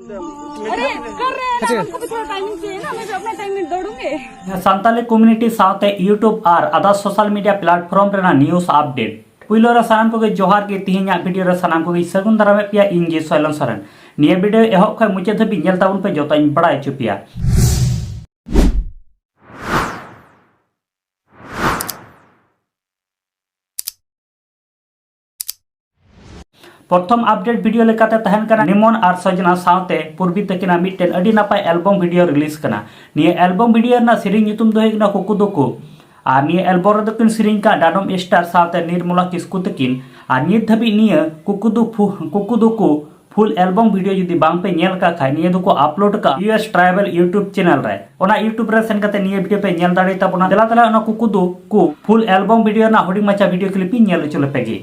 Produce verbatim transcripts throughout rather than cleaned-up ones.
अरे, कर रहे हैं ना, हमको भी थोड़ा टाइमिंग चाहिए ना, मैं भी अपना टाइम में दौड़ूंगे। ᱥᱟᱱᱛᱟᱞᱤ ᱠᱚᱢᱭᱩᱱᱤᱴᱤ ᱥᱟᱶᱛᱮ YouTube ᱟᱨ ᱟᱫᱟᱨ ᱥᱳᱥᱟᱞ ᱢᱤᱰᱤᱭᱟ ᱯᱞᱟᱴᱯᱷᱚᱨᱢ ᱨᱮᱱᱟᱜ ᱱᱤᱭᱩᱡᱽ ᱟᱯᱰᱮᱴ᱾ ᱯᱩᱭᱞᱩ ᱨᱮ ᱥᱟᱱᱟᱢ ᱠᱚᱜᱮ ᱡᱚᱦᱟᱨ ᱜᱮ᱾ ᱛᱮᱦᱮᱧᱟᱜ ᱵᱷᱤᱰᱤᱭᱳ ᱨᱮ ᱥᱟᱱᱟᱢ ᱠᱚᱜᱮ ᱥᱟᱹᱜᱩᱱ ᱫᱟᱨᱟᱢᱮᱫ ᱯᱮᱭᱟ, ᱤᱧ ᱜᱮ ᱥᱚᱭᱞᱚᱱ ᱥᱚᱨᱮᱱ᱾ ᱱᱤᱭᱟᱹ ᱵᱷᱤᱰᱤᱭᱳ ᱮᱦᱚᱵ ᱠᱷᱚᱱ ᱢᱩᱪᱟᱹᱫ ᱫᱷᱟᱹᱵᱤᱡ ᱧᱮᱞ ᱛᱟᱵᱚᱱ ᱯᱮ, ᱡᱚᱛᱚᱧ ᱵᱟᱲᱟᱭ ᱦᱚᱪᱚ ᱯᱮᱭᱟ᱾ ᱯᱨᱚᱛᱷᱚᱢ ᱟᱯᱰᱮᱴ ᱵᱷᱤᱰᱤᱭᱳ ᱞᱮᱠᱟᱛᱮ ᱛᱟᱦᱮᱱ ᱠᱟᱱᱟ ᱱᱤᱢᱚᱱ ᱟᱨ ᱥᱚᱡᱽᱱᱟ ᱥᱟᱶᱛᱮ ᱯᱩᱨᱵᱤ ᱛᱟᱹᱠᱤᱱᱟᱜ ᱢᱤᱫᱴᱮᱱ ᱟᱹᱰᱤ ᱱᱟᱯᱟᱭ ᱮᱞᱵᱚᱢ ᱵᱷᱤᱰᱤᱭᱳ ᱨᱤᱞᱤᱡᱽ ᱠᱟᱱᱟ᱾ ᱱᱤᱭᱟᱹ ᱮᱞᱵᱚᱢ ᱵᱷᱤᱰᱤᱭᱳ ᱨᱮᱱᱟᱜ ᱥᱮᱨᱮᱧ ᱧᱩᱛᱩᱢ ᱫᱚ ᱦᱩᱭᱩᱜ ᱠᱟᱱᱟ ᱠᱩᱠᱩ ᱫᱩᱠᱩ᱾ ᱟᱨ ᱱᱤᱭᱟᱹ ᱮᱞᱵᱚᱢ ᱨᱮᱫᱚ ᱠᱤᱱ ᱥᱮᱨᱮᱧ ᱠᱟᱜ ᱰᱟᱰᱚᱢ ᱥᱴᱟᱨ ᱥᱟᱶᱛᱮ ᱱᱤᱨᱢᱚᱞᱟ ᱠᱤᱥᱠᱩ ᱛᱟᱹᱠᱤᱱ᱾ ᱟᱨ ᱱᱤᱛ ᱫᱷᱟᱹᱵᱤᱡ ᱱᱤᱭᱟᱹ ᱠᱩᱠᱩ ᱫᱩ ᱯᱷᱩ-, ᱠᱩᱠᱩ ᱫᱩᱠᱩ ᱯᱷᱩᱞ ᱮᱞᱵᱚᱢ ᱵᱷᱤᱰᱤᱭᱳ ᱡᱩᱫᱤ ᱵᱟᱝ ᱯᱮ ᱧᱮᱞ ᱠᱟᱜ ᱠᱷᱟᱡ, ᱱᱤᱭᱟᱹ ᱫᱚᱠᱚ ᱟᱯᱞᱳᱰ ᱠᱟᱜᱼᱟ U S tribal YouTube channel ᱨᱮ᱾ ᱚᱱᱟ YouTube ᱨᱮ ᱥᱮᱱ ᱠᱟᱛᱮ ᱱᱤᱭᱟᱹ ᱵᱷᱤᱰᱤᱭᱳ ᱯᱮ ᱧᱮᱞ ᱫᱟᱲᱮ ᱛᱟᱵᱚᱱᱟ᱾ ᱫᱮᱞᱟ ᱛᱟᱦᱞᱮ ᱚᱱᱟ ᱠᱩᱠᱩ ᱫᱩᱠᱩ ᱯᱷᱩᱞ ᱮᱞᱵᱚᱢ ᱵᱷᱤᱰᱤᱭᱳ ᱨᱮᱱᱟᱜ ᱦᱩᱰᱤᱧ ᱢᱟᱪᱷᱟ ᱵᱷᱤᱰᱤᱭᱳ ᱠᱞᱤᱯ ᱤᱧ ᱧᱮᱞ ᱦᱚᱪᱚ ᱞᱮᱯᱮ ᱜᱮ᱾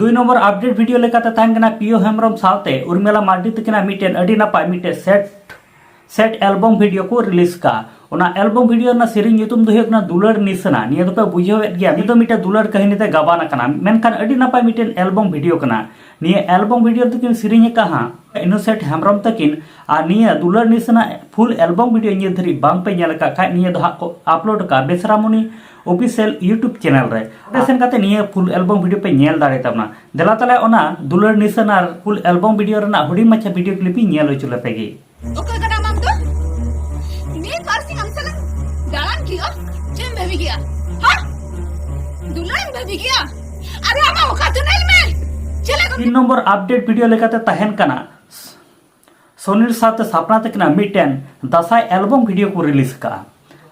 ᱫᱩᱭ ᱱᱚᱢᱵᱚᱨ ᱟᱯᱰᱮᱴ ᱵᱷᱤᱰᱤᱭᱳ ᱞᱮᱠᱟᱛᱮ ᱛᱟᱦᱮᱱ ᱠᱟᱱᱟ ᱯᱤᱭᱳ ᱦᱮᱢᱵᱨᱚᱢ ᱥᱟᱶᱛᱮ ᱩᱨᱢᱤᱞᱟ ᱢᱟᱨᱰᱤ ᱛᱟᱹᱠᱤᱱᱟᱜ ᱢᱤᱫᱴᱮᱱ ᱟᱹᱰᱤ ᱱᱟᱯᱟᱭ ᱢᱤᱫᱴᱮᱱ ᱥᱮᱴ ᱥᱮᱴ ᱮᱞᱵᱚᱢ ᱵᱷᱤᱰᱤᱭᱳ ᱠᱚ ᱨᱤᱞᱤᱡᱽ ᱠᱟᱜᱼᱟ᱾ ᱚᱱᱟ ᱮᱞᱵᱚᱢ ᱵᱷᱤᱰᱤᱭᱳ ᱨᱮᱱᱟᱜ ᱥᱮᱨᱮᱧ ᱧᱩᱛᱩᱢ ᱫᱚ ᱦᱩᱭᱩᱜ ᱠᱟᱱᱟ ᱫᱩᱞᱟᱹᱲ ᱱᱤᱥᱟᱱᱟ᱾ ᱱᱤᱭᱟᱹ ᱫᱚᱯᱮ ᱵᱩᱡᱷᱟᱹᱣᱮᱫ ᱜᱮᱭᱟ, ᱱᱤᱭᱟᱹ ᱫᱚ ᱢᱤᱫᱴᱮᱱ ᱫᱩᱞᱟᱹᱲ ᱠᱟᱹᱦᱱᱤ ᱛᱮ ᱜᱟᱵᱟᱱ ᱟᱠᱟᱱᱟ, ᱢᱮᱱᱠᱷᱟᱱ ᱟᱹᱰᱤ ᱱᱟᱯᱟᱭ ᱢᱤᱫᱴᱮᱱ ᱮᱞᱵᱚᱢ ᱵᱷᱤᱰᱤᱭᱳ ᱠᱟᱱᱟ᱾ ᱱᱤᱭᱟᱹ ᱮᱞᱵᱚᱢ ᱵᱷᱤᱰᱤᱭᱳ ᱨᱮᱫᱚ ᱠᱤᱱ ᱥᱮᱨᱮᱧ ᱟᱠᱟᱫᱼᱟ ᱦᱟᱸᱜ ᱤᱱᱳᱥᱮᱱᱴ ᱦᱮᱢᱵᱨᱚᱢ ᱛᱟᱹᱠᱤᱱ᱾ ᱟᱨ ᱱᱤᱭᱟᱹ ᱫᱩᱞᱟᱹᱲ ᱱᱤᱥᱟᱱᱟ ᱯᱷᱩᱞ ᱮᱞᱵᱚᱢ ᱵᱷᱤᱰᱤᱭᱳ ᱱᱤᱭᱟᱹ ᱫᱷᱟᱹᱨᱤᱡ ᱵᱟᱝ ᱯᱮ ᱧᱮᱞ ᱟᱠᱟᱫ ᱠᱷᱟᱡ, ᱱᱤᱭᱟᱹ ᱫᱚ ᱦᱟᱸᱜ ᱠᱚ ᱟᱯᱞᱳᱰ ᱟᱠᱟᱫᱼᱟ ᱵᱮᱥᱨᱟᱢᱚᱱᱤ ᱚᱯᱷᱤᱥᱤᱭᱟᱞ YouTube ᱪᱮᱱᱮᱞ ᱨᱮ᱾ ᱚᱸᱰᱮ ᱥᱮᱱ ᱠᱟᱛᱮ ᱱᱤᱭᱟᱹ ᱯᱷᱩᱞ ᱮᱞᱵᱚᱢ ᱵᱷᱤᱰᱤᱭᱳ ᱯᱮ ᱧᱮᱞ ᱫᱟᱲᱮ ᱛᱟᱵᱚᱱᱟ᱾ ᱫᱮᱞᱟ ᱛᱟᱦᱞᱮ ᱚᱱᱟ ᱫᱩᱞᱟᱹᱲ ᱱᱤᱥᱟᱱᱟ ᱯᱷᱩᱞ ᱮᱞᱵᱚᱢ ᱵᱷᱤᱰᱤᱭᱳ ᱨᱮᱱᱟᱜ ᱦᱩᱰᱤᱧ ᱢᱟᱪᱷᱟ ᱵᱷᱤᱰᱤᱭᱳ ᱠᱞᱤᱯ ᱤᱧ ᱧᱮᱞ ᱦᱚᱪᱚ ᱞᱮᱯᱮ ᱜᱮ᱾ ᱚᱠᱚᱭ ᱠᱟᱱᱟᱢ ᱟᱢ ᱫᱚ? ᱢᱤᱫ ᱵᱟᱨ ᱥᱤᱧ ᱟᱢ ᱥᱟᱞᱟᱜ ᱫᱟᱬᱟᱱ ᱠᱮᱜᱼᱟ? ᱪᱮᱫ ᱮᱢ ᱵᱷᱟᱹᱵᱤ ᱠᱮᱜᱼᱟ? ᱦᱟ? ᱫᱩᱞᱟᱹᱲ ᱮᱢ ᱵᱷᱟᱹᱵᱤ ᱠᱮᱜᱼᱟ? ᱟᱨᱮ ᱟᱢᱟᱜ ᱚᱠᱟ ᱛᱮ ᱧᱮᱞ ᱢᱮ? ᱪᱮᱫ ᱞᱮᱠᱟ? ᱛᱤᱱ ᱱᱚᱢᱵᱚᱨ ᱟᱯᱰᱮᱴ ᱵᱷᱤᱰᱤᱭᱳ ᱞᱮᱠᱟᱛᱮ ᱛᱟᱦᱮᱱ ᱠᱟᱱᱟ ᱥᱚᱱᱤᱨ ᱥᱟᱶᱛᱮ ᱥᱟᱯᱱᱟ ᱛᱟᱹᱠᱤᱱᱟᱜ ᱢᱤᱫᱴᱮᱱ ᱫᱟᱸᱥᱟᱭ ᱮᱞᱵᱚᱢ ᱵᱷᱤᱰᱤᱭᱳ ᱠᱚ ᱨᱤᱞᱤᱡᱽ ᱠᱟᱜᱼᱟ᱾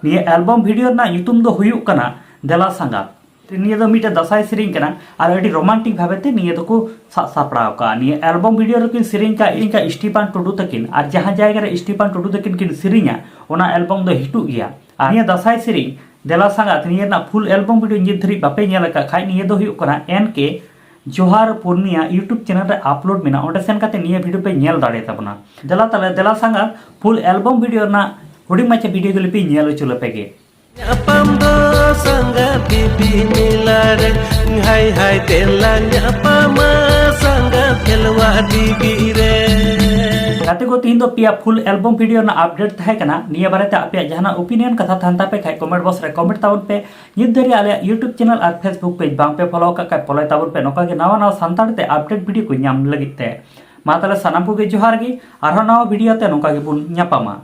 ᱱᱤᱭᱟᱹ ᱮᱞᱵᱚᱢ ᱵᱷᱤᱰᱤᱭᱳ ᱨᱮᱱᱟᱜ ᱧᱩᱛᱩᱢ ᱫᱚ ᱦᱩᱭᱩᱜ ᱠᱟᱱᱟ ᱫᱮᱞᱟ ᱥᱟᱸᱜᱟᱛ᱾ ᱱᱤᱭᱟᱹ ᱫᱚ ᱢᱤᱫᱴᱮᱱ ᱫᱟᱸᱥᱟᱭ ᱥᱮᱨᱮᱧ ᱠᱟᱱᱟ ᱟᱨ ᱟᱹᱰᱤ ᱨᱳᱢᱟᱱᱴᱤᱠ ᱵᱷᱟᱵᱮ ᱛᱮ ᱱᱤᱭᱟᱹ ᱫᱚᱠᱚ ᱥᱟᱵ ᱥᱟᱯᱲᱟᱣ ᱠᱟᱜᱼᱟ᱾ ᱱᱤᱭᱟᱹ ᱮᱞᱵᱚᱢ ᱵᱷᱤᱰᱤᱭᱳ ᱨᱮᱠᱤᱱ ᱥᱮᱨᱮᱧ ᱠᱟᱜ, ᱥᱮᱨᱮᱧ ᱠᱟᱜ ᱥᱴᱤᱯᱷᱟᱱ ᱴᱩᱰᱩ ᱛᱟᱹᱠᱤᱱ, ᱟᱨ ᱡᱟᱦᱟᱸ ᱡᱟᱭᱜᱟ ᱨᱮ ᱥᱴᱤᱯᱷᱟᱱ ᱴᱩᱰᱩ ᱛᱟᱹᱠᱤᱱ ᱠᱤᱱ ᱥᱮᱨᱮᱧᱟ, ᱚᱱᱟ ᱮᱞᱵᱚᱢ ᱫᱚ ᱦᱤᱴᱚᱜ ᱜᱮᱭᱟ᱾ ᱟᱨ ᱱᱤᱭᱟᱹ ᱫᱟᱸᱥᱟᱭ ᱥᱮᱨᱮᱧ ᱫᱮᱞᱟ ᱥᱟᱸᱜᱟᱛ, ᱱᱤᱭᱟᱹ ᱨᱮᱱᱟᱜ ᱯᱷᱩᱞ ᱮᱞᱵᱚᱢ ᱵᱷᱤᱰᱤᱭᱳ ᱱᱤᱛ ᱫᱷᱟᱹᱨᱤᱡ ᱵᱟᱯᱮ ᱧᱮᱞ ᱟᱠᱟᱫ ᱠᱷᱟᱡ, ᱱᱤᱭᱟᱹ ᱫᱚ ᱦᱩᱭᱩᱜ ᱠᱟᱱᱟ ᱮᱱ ᱠᱮ ᱡᱚᱦᱟᱨ ᱯᱩᱨᱱᱤᱭᱟ YouTube ᱪᱮᱱᱮᱞ ᱨᱮ ᱟᱯᱞᱳᱰ ᱢᱮᱱᱟᱜᱼᱟ, ᱚᱸᱰᱮ ᱥᱮᱱ ᱠᱟᱛᱮ ᱱᱤᱭᱟᱹ ᱵᱷᱤᱰᱤᱭᱳ ᱯᱮ ᱧᱮᱞ ᱫᱟᱲᱮ ᱛᱟᱵᱚᱱᱟ᱾ ᱫᱮᱞᱟ ᱛᱟᱦᱞᱮ ᱫᱮᱞᱟ ᱥᱟᱸᱜᱟᱛ ᱯᱷᱩᱞ ᱮᱞᱵᱚᱢ ᱵᱷᱤᱰᱤᱭᱳ ᱨᱮᱱᱟᱜ ᱦᱩᱰᱤᱧ ᱢᱟᱪᱷᱟ ᱵᱷᱤᱰᱤᱭᱳ ᱠᱚ ᱞᱤᱯᱤ ᱧᱮᱞ ᱦᱚᱪᱚ ᱞᱮᱯᱮ ᱜᱮ᱾ ᱧᱟᱯᱟᱢ ᱫᱚ ᱥᱟᱸᱜᱟᱛ ᱵᱤᱵᱤ ᱢᱮᱞᱟ ᱨᱮ, ᱦᱟᱭ ᱦᱟᱭ ᱫᱮᱞᱟ ᱧᱟᱯᱟᱢᱟ ᱥᱟᱸᱜᱟᱛ ᱠᱷᱮᱞᱣᱟ ᱵᱤᱵᱤ ᱨᱮ᱾ ᱜᱟᱛᱮ ᱠᱚ, ᱛᱤᱦᱤᱧ ᱫᱚ ᱯᱮᱭᱟ ᱯᱷᱩᱞ ᱮᱞᱵᱚᱢ ᱵᱷᱤᱰᱤᱭᱳ ᱨᱮᱱᱟᱜ ᱟᱯᱰᱮᱴ ᱛᱟᱦᱮᱸ ᱠᱟᱱᱟ᱾ ᱱᱤᱭᱟᱹ ᱵᱟᱨᱮᱛᱮ ᱟᱯᱮᱭᱟᱜ ᱡᱟᱦᱟᱱᱟᱜ ᱳᱯᱤᱱᱤᱭᱚᱱ ᱠᱟᱛᱷᱟ ᱛᱟᱦᱮᱱ ᱛᱟᱯᱮ ᱠᱷᱟᱡ ᱠᱚᱢᱮᱱᱴ ᱵᱚᱠᱥ ᱨᱮ ᱠᱚᱢᱮᱱᱴ ᱛᱟᱵᱚᱱ ᱯᱮ᱾ ᱱᱤᱛ ᱫᱷᱟᱹᱨᱤᱡ ᱟᱞᱮᱭᱟᱜ ᱭᱩᱴᱩᱵᱽ ᱪᱮᱱᱮᱞ ᱟᱨ ᱯᱷᱮᱥᱵᱩᱠ ᱯᱮᱡᱽ ᱵᱟᱝ ᱯᱮ ᱯᱷᱚᱞᱳ ᱟᱠᱟᱫ ᱠᱷᱟᱡ ᱯᱷᱚᱞᱳᱭ ᱛᱟᱵᱚᱱ ᱯᱮ, ᱱᱚᱝᱠᱟ ᱜᱮ ᱱᱟᱣᱟ ᱱᱟᱣᱟ ᱥᱟᱱᱛᱟᱲ ᱛᱮ ᱟᱯᱰᱮᱴ ᱵᱷᱤᱰᱤᱭᱳ ᱠᱚ ᱧᱟᱢ ᱞᱟᱹᱜᱤᱫ ᱛᱮ᱾ ᱢᱟ ᱛᱟᱦᱞᱮ ᱥᱟᱱᱟᱢ ᱠᱚᱜᱮ ᱡᱚᱦᱟᱨ ᱜᱮ, ᱟᱨᱦᱚᱸ ᱱᱟᱣᱟ ᱵᱷᱤᱰᱤᱭᱳ ᱛᱮ ᱱᱚᱝᱠᱟ ᱜᱮᱵᱚᱱ ᱧᱟᱯᱟᱢᱟ᱾